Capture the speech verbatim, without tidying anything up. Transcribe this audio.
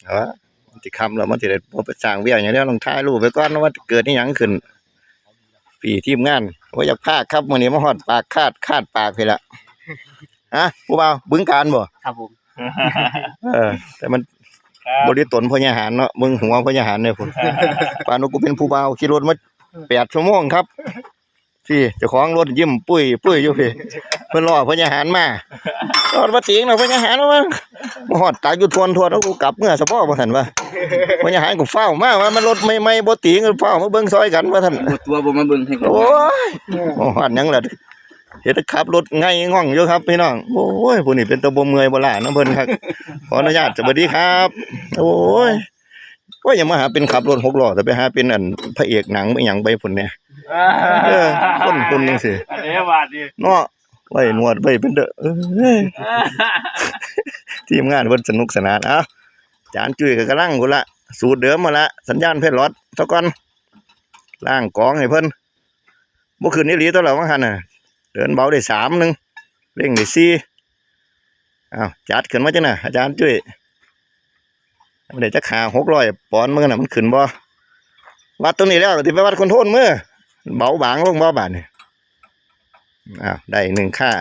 เออมันสิค่ำแล้ว มันสิได้บ่ไปสร้างเวียงหยังแล้ว ต้องถ่ายรูปไปก่อนว่าเกิดอีหยังขึ้น พี่ทีมงาน โอ้ย อยากพากครับ มื้อนี้มาฮอดปากคาด คาดปากพี้ละ ฮะ ผู้บ่าว บึงกาฬบ่ ครับผม เออ แต่มัน ครับ บ่ได้ตนพ่อใหญ่หานเนาะ เบิ่งหัวพ่อใหญ่หานเนี่ยพุ้น ปานว่ากูเป็นผู้บ่าว ขี่รถมาแปดชั่วโมงครับ พี่เจ้าของรถยิ้มปุ้ยปุ้ยอยู่พี่ เพิ่นรอพ่อใหญ่หานมา รอดมาติงเนาะ พ่อใหญ่หานว่า มาฮอดตากอยู่ทวนทวน เอากูกลับเมือสะพ้อบ่ทันว่า พ่อใหญ่หานก็ฟ้าวมาว่า มันรถใหม่ๆ บ่ติง ฟ้าวมาเบิ่งซอยกันว่าซั่น บ่ตัวบ่มาเบิ่งให้ โอ้ย บ่ฮอดหยังล่ะ เห็นขับรถไงง่องอยู่ครับพี่น้อง โอ้ย ผู้นี้เป็นตาบ่เมื่อยบ่ล้านำเพิ่นคัก ขออนุญาต สวัสดีครับ โอ้ย โอ้ย อย่ามาหาเป็นขับรถหกล้อ แต่ไปหาเป็นอันพระเอกหนังไปหยังไปพุ้นเนี่ย เออ คนพุ้นจังซี่ อันนี้บาดนี่ เนาะ ไว้หนวดไว้เป็นเด้อ เอ้ย ทีมงานเพิ่นสนุกสนาน เอ้า จานจุ้ยก็กำลังพุ้นละ สูตรเดิมมาละ สัญญาณเพชรหลอดซะก่อน ล้างกองให้เพิ่น บ่ขึ้นอีหลีตัวละว่าหั่นน่ะ เดินเบาได้สามหนึ่ง เร่งได้สี่ อ้าว จัดขึ้นมาจังน่ะ อาจารย์จุ้ย มันได้จักห้าหกร้อยปอนด์มื้อน่ะ มันขึ้นบ่ วัดตรงนี้แล้ว สิไปวัดคอนโทรลมื้อ เบาบางลงบ่บาดนี้ อ้าว ได้หนึ่งค่า